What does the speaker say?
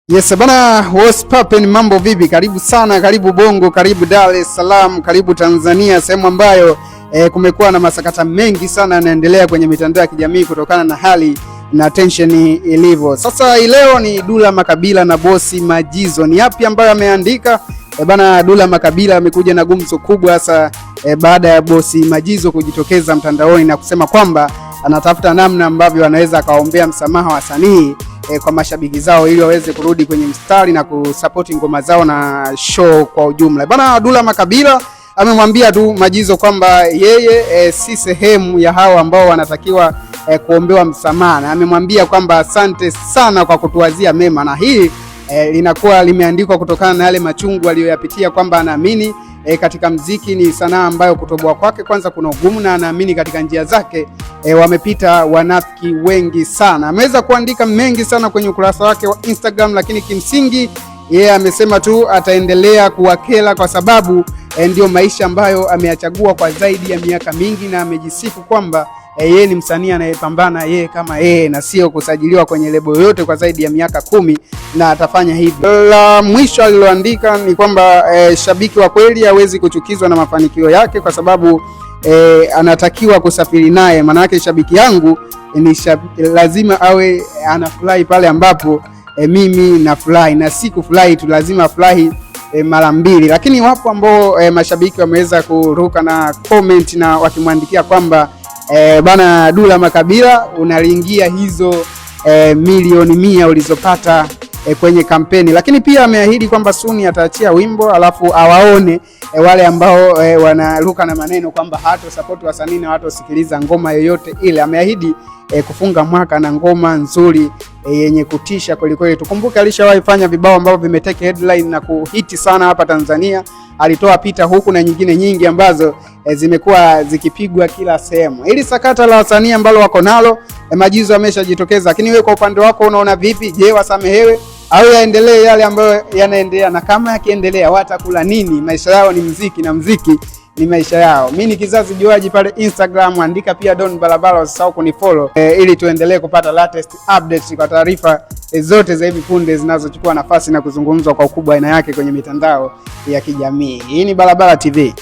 Yes bana, what's poppin', mambo vipi? Karibu sana, karibu Bongo, karibu Dar es Salaam, karibu Tanzania, sehemu ambayo kumekuwa na masakata mengi sana yanaendelea kwenye mitandao ya kijamii kutokana na hali na tension ilivyo. Sasa hii leo ni Dula Makabila na Bosi Majizo. Ni yapi ambayo ameandika? Bana, Dula Makabila amekuja na gumzo kubwa hasa baada ya Bosi Majizo kujitokeza mtandaoni na kusema kwamba anatafuta namna ambavyo anaweza akawaombea msamaha wasanii kwa mashabiki zao ili waweze kurudi kwenye mstari na kusapoti ngoma zao na show kwa ujumla. Bana, Dula Makabila amemwambia tu Majizo kwamba yeye si sehemu ya hao ambao wanatakiwa kuombewa msamaha, na amemwambia kwamba asante sana kwa kutuwazia mema, na hii linakuwa limeandikwa kutokana na yale machungu aliyoyapitia, kwamba anaamini katika mziki ni sanaa ambayo kutoboa kwake kwanza kuna ugumu, na anaamini katika njia zake wamepita wanafiki wengi sana. Ameweza kuandika mengi sana kwenye ukurasa wake wa Instagram, lakini kimsingi yeye amesema tu ataendelea kuwakela kwa sababu ndio maisha ambayo ameyachagua kwa zaidi ya miaka mingi, na amejisifu kwamba yeye ni msanii anayepambana yeye kama yeye na sio kusajiliwa kwenye lebo yoyote kwa zaidi ya miaka 10, na atafanya hivyo. La mwisho aliloandika ni kwamba shabiki wa kweli hawezi kuchukizwa na mafanikio yake kwa sababu anatakiwa kusafiri naye. Maana yake shabiki yangu ni lazima awe anafurahi pale ambapo mimi nafurahi, na si kufurahi tu, lazima afurahi mara mbili. Lakini wapo ambao mashabiki wameweza kuruka na comment na wakimwandikia kwamba bana Dula Makabila unalingia hizo milioni 100 ulizopata kwenye kampeni. Lakini pia ameahidi kwamba soon ataachia wimbo alafu awaone wale ambao wanaruka na maneno kwamba hato support wasanii na hatosikiliza ngoma yoyote ile. Ameahidi kufunga mwaka na ngoma nzuri yenye kutisha kweli kweli. Tukumbuke alishawahi fanya vibao ambavyo vimetake headline na kuhiti sana hapa Tanzania. Alitoa pita huku na nyingine nyingi ambazo zimekuwa zikipigwa kila sehemu. Ili sakata la wasanii ambalo wako nalo Majizo ameshajitokeza, lakini wewe kwa upande wako unaona vipi? Je, wasamehewe au yaendelee yale ambayo yanaendelea? Na kama yakiendelea watakula nini? Maisha yao ni mziki na mziki ni maisha yao. Mimi ni Kizazi Juaji pale Instagram, andika pia Don Balabala, usisahau kunifollow ili tuendelee kupata latest updates kwa taarifa zote za hivi punde zinazochukua nafasi na kuzungumzwa kwa ukubwa aina yake kwenye mitandao ya kijamii. Hii ni Balabala TV.